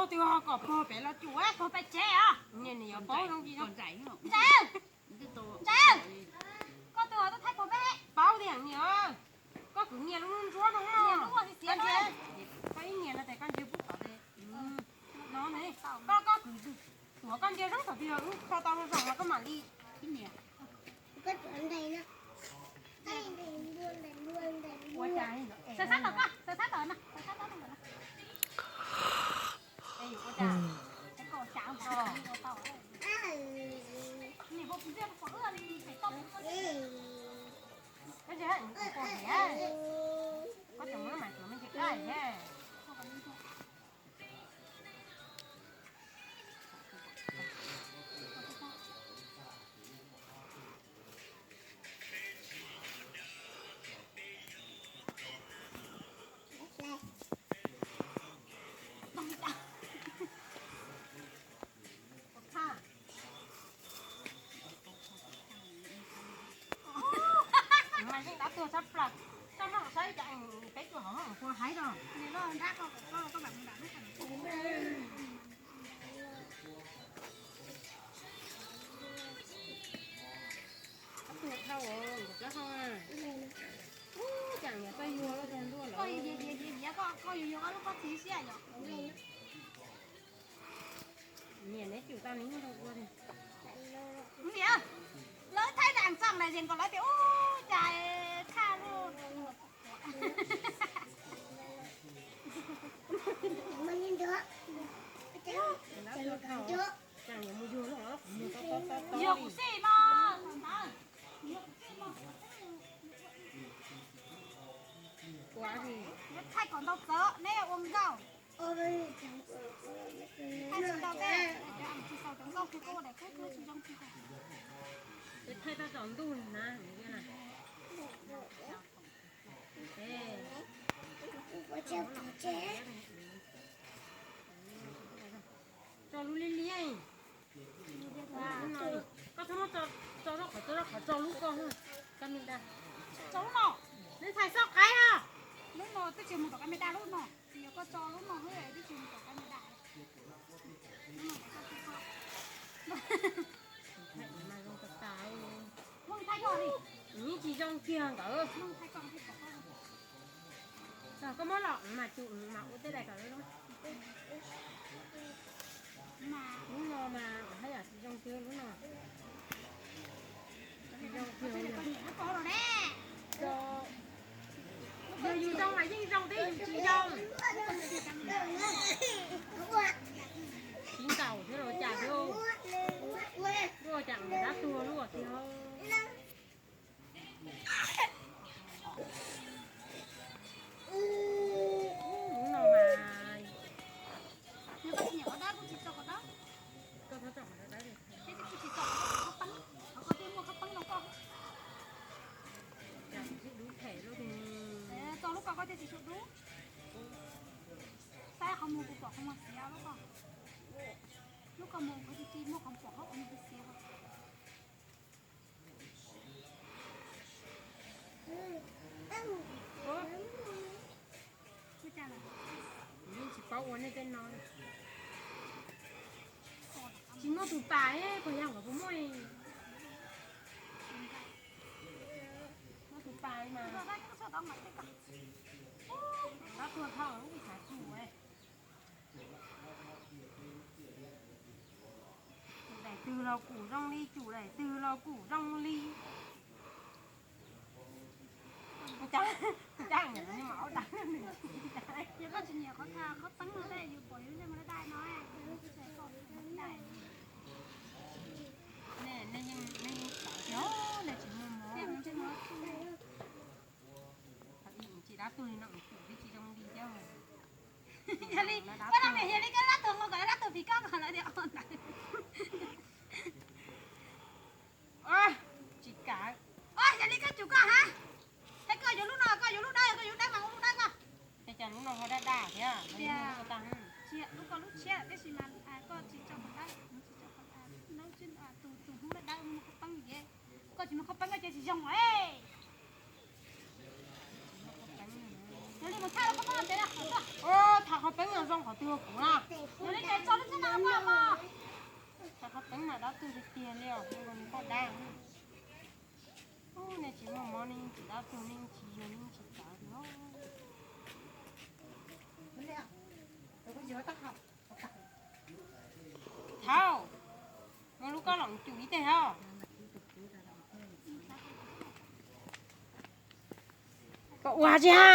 Tus ho kom puag pem los cuam, puag pem tsev os. Niam, niam yuav paub zoo li no. Ntxawg, Ntxawg, koj tus ho tuaj thaij puag pem. Paub tiag niam, koj kwv nyias lub ntsuab no. Koj ib nyias no tes koj ntsia pub tod tes. No ne, koj, koj kwv tuav koj ntsia zoo thaum twg wb kho tau zoo los koj mam li. Ua cas, sab sab tom, sab sab tom no, sab sab tom no. Ua cas, koj tsav ua tau. Niam, koj ntsia pom wb pem toj pem koj. Koj ntsia, koj ntsia, koj tseem muab mas tuav me ntsis kaj thiab. Mas yeej dab tuag tshaj plaws, koj mloog saib cas peb tus hauv no puas haib no. Dab tuag dhau, nkawd plaub hau na. Ub, cas nkawd txawj yuag luaj tag ntuj lawm. Koj yuag yuag koj lub pob txha siab yom. Niam, neb tsum tau neb nyob rau ua tiag. Niam, lawv thaij dam txoom na, yees kom lawv tias ub cas tshaj luaj. Dab tuag dhau, cas yuav mus yuag luaj, mus to to to to. Yog kuv xij mas, ntawd, yog kuv xij mas, kuv thaij kom ntau txawv neb ua nkauj. Thaij tsis tau tej, tsis tau cov nkauj kiag koj ua daim kub twb tsis zoo kiag. Thaij tau tsaus ntuj na. Tso lub liab liab. Koj txhob muab tso, tso lub qhov, tso lub qhov, tso lub koj, koj me da. Tso lub no. Neb thaij txoj qaib os. Lub no twb tsis mus tom koj me da lub no. Yog koj tso lub no xwb twb tsis mus tom koj me da. Mas zoo tas tas li. Yeej tsis zoo kiag nkawd. Txog koj muab los mas tus mas ua tej daim kom lub no mas haj yam tsis zoo kiag lub no. Tsis zoo kiag. Yog yus zoo mas yeej zoo thiab, yus tsis zoo tsis ntaus thiab los cas thiab. Luaj cas dab tuag luaj tiag. Lub no mas, koj txhob tso qhov dawb, qhov koj thiaj muaj koj peeb rau koj. Cas tsis dub phem luaj. Tso lub koj koj thiaj tsis tshua dub. Saib qhov muag kuv pom qhov muag xiav lub koj. Lub koj muag kuv tsis muaj qhov pom qhov muag xiav. Yeej tsis paub ua nej tej no. Tsis muaj tus pas, puas yog nkawd puas muaj? Muaj tus pas mas. Dab tuag dhau, ub, xav txug. Tsum daim twg los kuj zoo li, tsum daim twg los kuj zoo li. Yog koj tsis nyiam qhov, qhov peeb no, yus pom yus ntej mus dai no, dai. Nej, nej yeej, nej yeej xav tias nej tsis muaj mov. Tsis dab tuag li no, twb tsis zoo li thiab. Yog li, koj dab tuag, yog li koj dab tuag nqua kom dab tuag phim koj kom lawv tias o ntawd. Tsis kav. Yog li koj tsum koj hab. Thiab koj yuav lub no, koj yuav lub dawb, koj yuav lub dawb mas ua lub dawb koj. Ces cas lub no ho daj daj thiab? Tsis, lub koj lub tshiab, tab sis mas koj tsis tso qhov dawb, tsis tso qhov dawb, tus, tus Hmoob dawb dawb muaj qhov peeb li. Koj tsis muaj qhov peeb koj ces tsis zoo lawm. Yog li mus thaij lub qhov peeb no, thaij qhov peeb no zoo qhov twg kuv na. Yog li Dab tuag tiag tiag li os, nws poj dab. Nej tsis muaj mob nej yeej tsis dab tuag, nej yeej tsis yog, nej yeej tsis txawv li. Thaum, muaj lub koj los cum ib teg os. Koj ua tsi ha?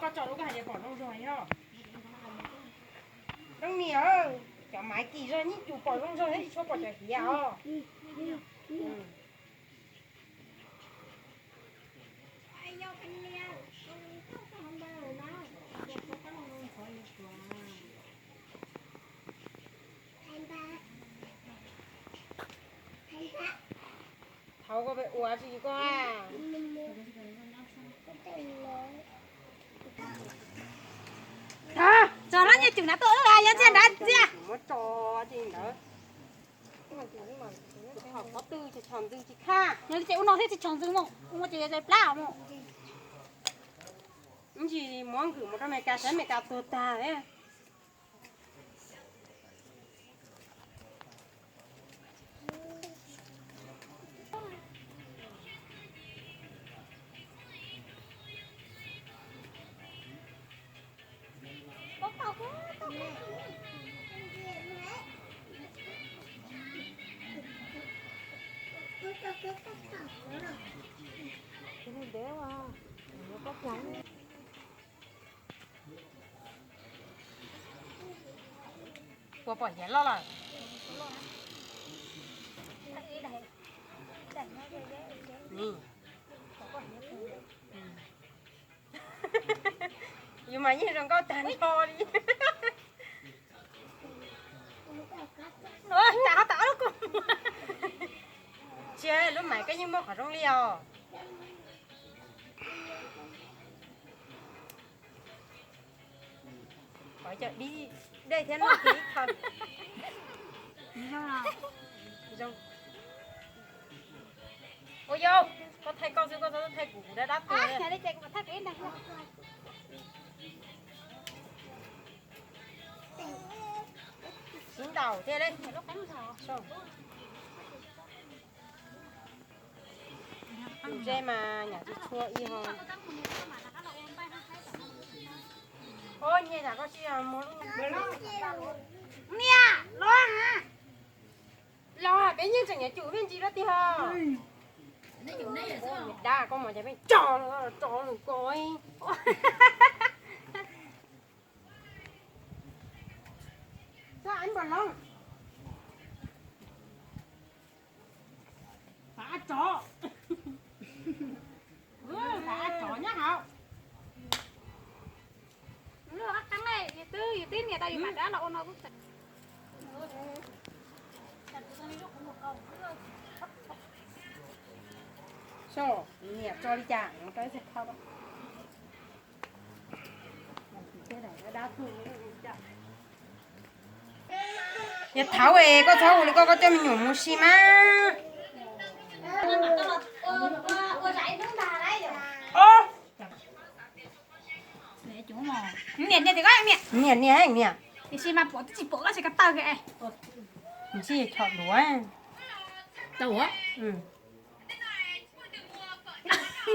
Koj tso lub koj hais tias pom zoo zog os. Leej niam, cov maiv kim zog yeej cum pom zoo zog thiab tsis tshua pom cov hiav os. Thaum koj pem ua tsis koj. Tso lub nyuag cum na tuaj wb yog ntxiag nrad ntxiag. Muab tso tsis ntawd. Thaum qhov twg tsis thaum ntxws tsis khaj. Yog li ces ua no thiab tsis tsaus ntxws mus, ua ces yog plab mus. Ib ntsis muab nkws mus rau Amelikas saib Amelikas tuag tag thiab. Puas pom hiav loj lawm? Yus mas yeej zoo nkauj tag nrho li. Cas ho tawm ob lub kua muag? Tsis, lub maiv koj yeej muaj qhov zoo li os. Qhov cov dib dej thiab no ces ib qho zoo. Ua yau, koj thaij koj xwb, koj txhob thaij kuv, kuv dab dab tuag. Sib ntaus thiab li. Tus zeb mas nyam tsis tshua ib ho. Ua nyias tam koj sib mus. Niam los, los peb nyiag tseem nyuam cum pheej ntsis rau tiag. Dab koj mus ces pheej tso, tso lus ko. Txhob ev npam loov. Fav tsov. Fav tsov nyob hauv. Yus twb, yus twb nias tau yus mam dab los ua no kuj tseem. Niam tso li cas no rau ib txhia khau. Yog thaum es koj txhob ua li koj, koj coj me nyuam mus si mas. Niam, niam, niam, niam. Tiam sis mas pom twb tsis pom koj tsis ko taw kiag. Mus si chom duav.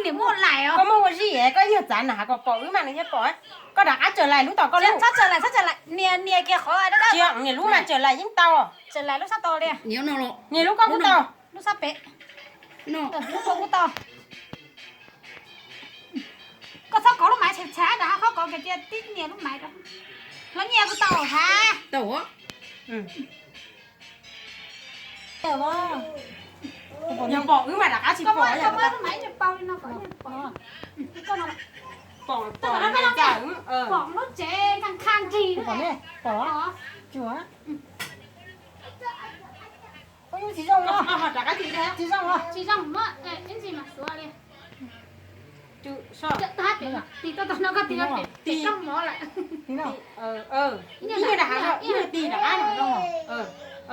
Niam muaj lais os. Koj muaj ua zis, koj ib nyuag txav na has kom pom wb mas nws thiaj pom. Koj rov qab tsawm lais lub tom koj lub. Txhob tsawm lais, txhob tsawm lais. Niam, niam kiag qhov dab dab. Niam lub mas tsawm lais yeej tau. Tsawm lais lub sab tod li. Niam lub koj kuj tau. Lub sab pem. Lub koj kuj tau. Koj txhob kov lub maiv txhais txhais rau, koj kov kiag cia tib nias lub maiv rau. Los nyias kuj tau hab. Yog pom wb mas rov qab tsis pom. Pom, pom lub tsev khaj khaj nrig. Pom, pom. Tsis zoo, tsis zoo, tsis zoo. Ib ntsis mas xuav li. Tig tuaj tau no koj tig no pem koj mov lawm. Ib nyuag dag, ib nyuag tig rov qab no.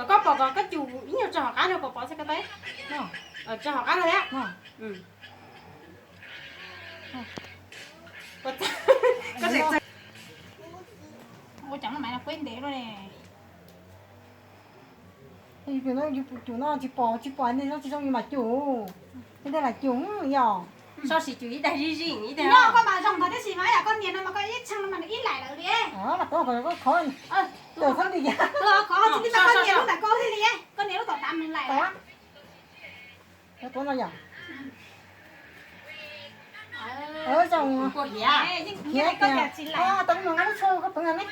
Koj pom ko koj cus ib nyuag tso hauv qab no, pom pom xwb koj teb. Tso hauv qab no thiab. Ua cov no mas kuv ntev lawm ne. Cus no tsis pom, tsis pom ne, tsis zoo li mas cus. Tej ntawd lam cus yog. Soj sim cus ib daig zij zij ib daig. Koj mas zoo ntawd tab sis mas yam koj niam no mas koj ib txheej no mas nws ib laim lawm li. Mas koj khov, koj khov tsis tau koj niam lub ntawm koj thiaj li, koj niam lub tom tav nws laim lawm. Tuav no yom. Zoo hiav tias tau mus nqa lub tshuaj koj peev ne.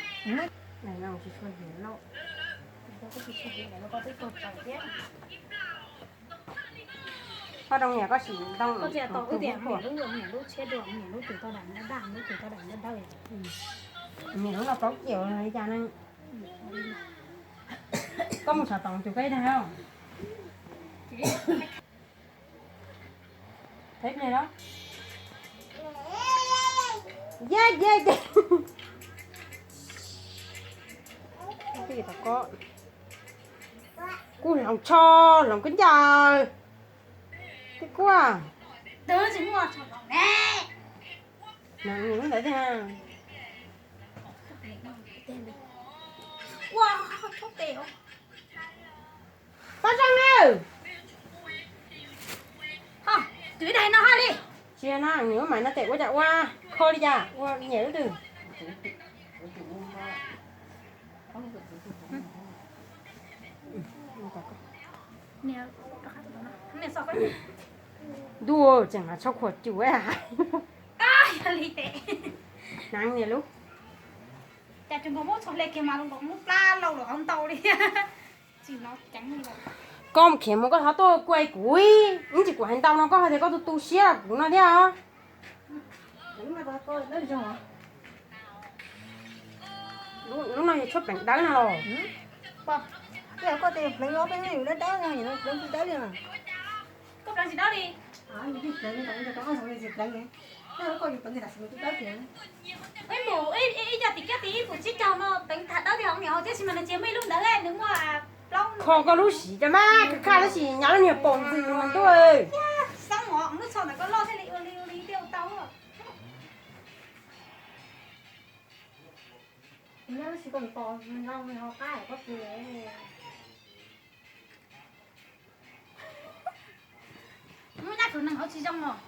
Koj zoo niam koj sim ntoo. Koj tsis tau ib tias niam lub, niam lub tshiab dua, niam lub tus tau dam dab dab, lub tus tau dam dab dawb. Niam lub no plaub kiaum li cas ne. Koj mus xav toom tus koj ib dag. Peb pliag los? Yej yej yej. Kuj hloov tsho hloov khaub ncaws. Twb kuaj. Twb tsis muaj tsho hloov ne. Nws lub ntawd tiag. Ua, tshob tes. Pab Zoo na. Ho, tus ib daig no haj li. Tsis na, nws lub mais no tes ua cas ua kho li cas, ua nyiam lub twg. Ntuj, tseem hnav tsho khuam cum hais. Yog li tes. Hnav niam lub. Cas tsis nkaus muab tsho hle kiag mas lub plab lauj lawm hauv ntau li. Koj khiav mus koj thov tuaj kuaj kuv, ib ntsis kuv hais ntau no koj hais tias koj tu tu siab los kuv no thiab. Lub no yog tshuaj pleev dawb no los? Koj tias pleev ob peb hnub yus dawb dawb, yus pleev tsis dawb li. Koj pleev tsis dawb li. Ib mus ib co tim kiab tim ib pum tsib caug no pleev tham dawb tiag hauv niam hauv thiab sis mas nws tsis muaj ib lub ntawd nws muaj plaub. Kho koj lub siv cov mas kha tab sis nyab lub niag pom ntxwg mas ntuj. Xab mov lub tsho ntawm koj loj thiaj li ua li ua li thiaj ua tau. Nyab lub siv koj pom no ho qab koj pw. Muaj nyab khwv neeg hauv tsis zoo os.